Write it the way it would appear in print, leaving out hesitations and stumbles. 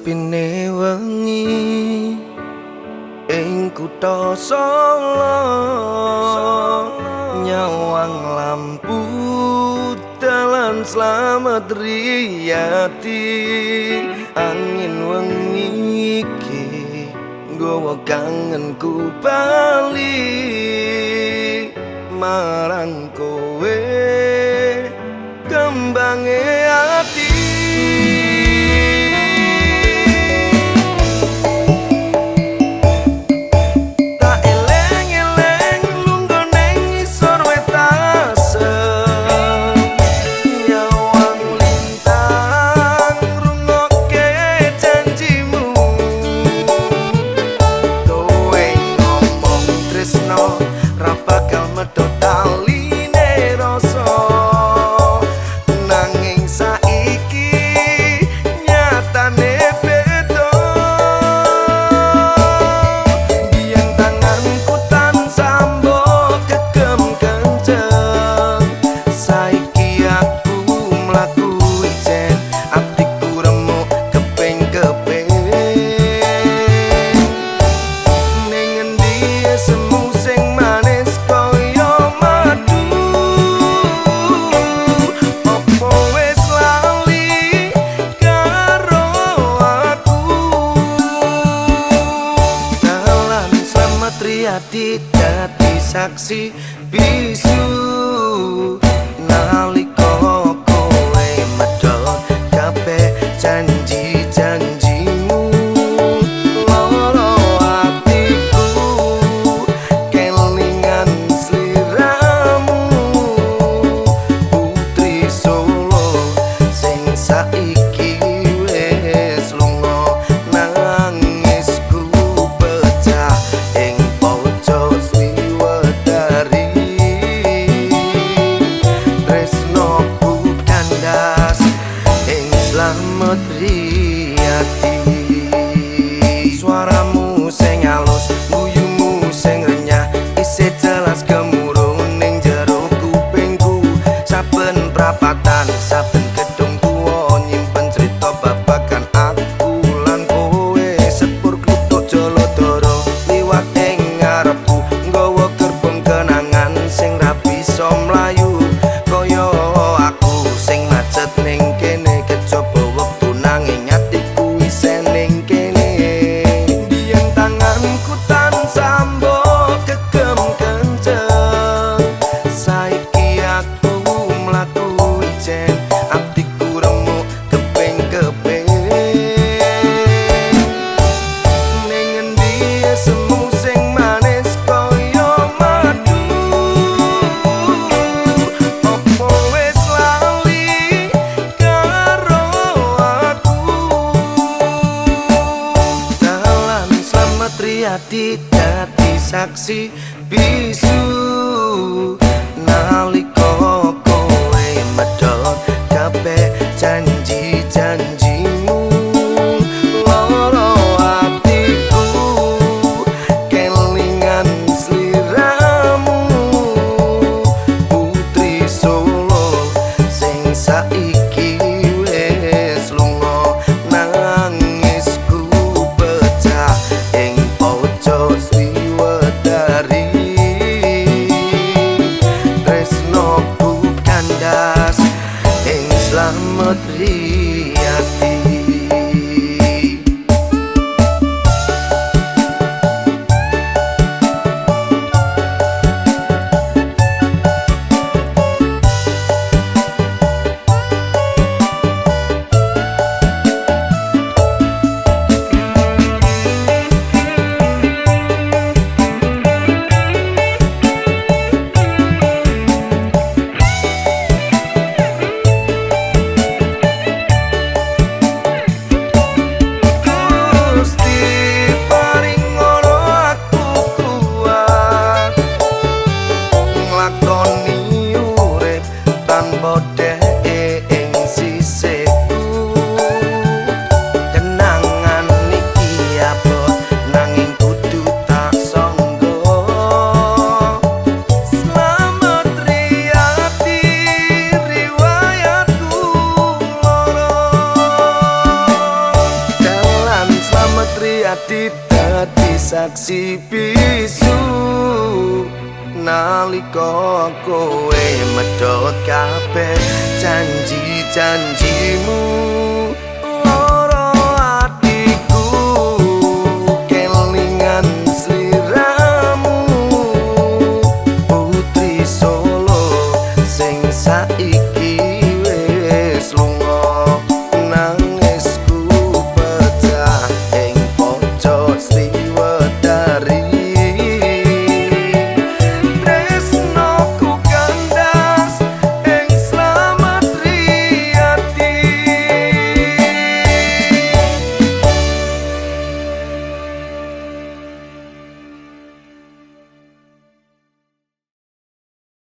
Sepine wengi ing kutha Solo, nyawang lampu dalan Slamet Riyadi. Angin wengi iki nggawa kangenku bali marang kowe kembange ati. Dadi saksi bisu nalika kowe medhot kabeh janji-janjimu. Loro atiku kelingan sliramu, putri Solo sing saiki wis lunga, nangisku pecah ing pojok Sriwedari. Tresnoku kandas ing Slamet Riyadi. Suaramu sing alus, guyumu sing renyah, isih jelas gemuruh ning jero kupingku. Saben prapatan, saben gedung tuwa nyimpen crita babagan aku lan kowe. Sepur kluthuk Jaladara liwat ing ngarepku, nggawa gerbong kenangan sing ra bisa mlayu. Kaya aku sing macet ning kene, kejaba wektu nanging atiku isih ning kene. Biyen tanganku tansah mbok gegem kenceng, saiki aku mlaku ijen, atiku remuk keping-keping. Ning endi esemu sing manis kaya madu, opo wis lali karo aku? Dalan Slamet Riyadi dadi saksi bisu nalika kowe medhot kabeh janji-janjimu. Loro atiku kelingan sliramu, putri Solo sing saiki wis lunga, nangisku pecah ing pojok Sriwedari. Tresnoku kandas ing Slamet Riyadi. si bisu nalika kowe medhot kabeh janji-janjimu.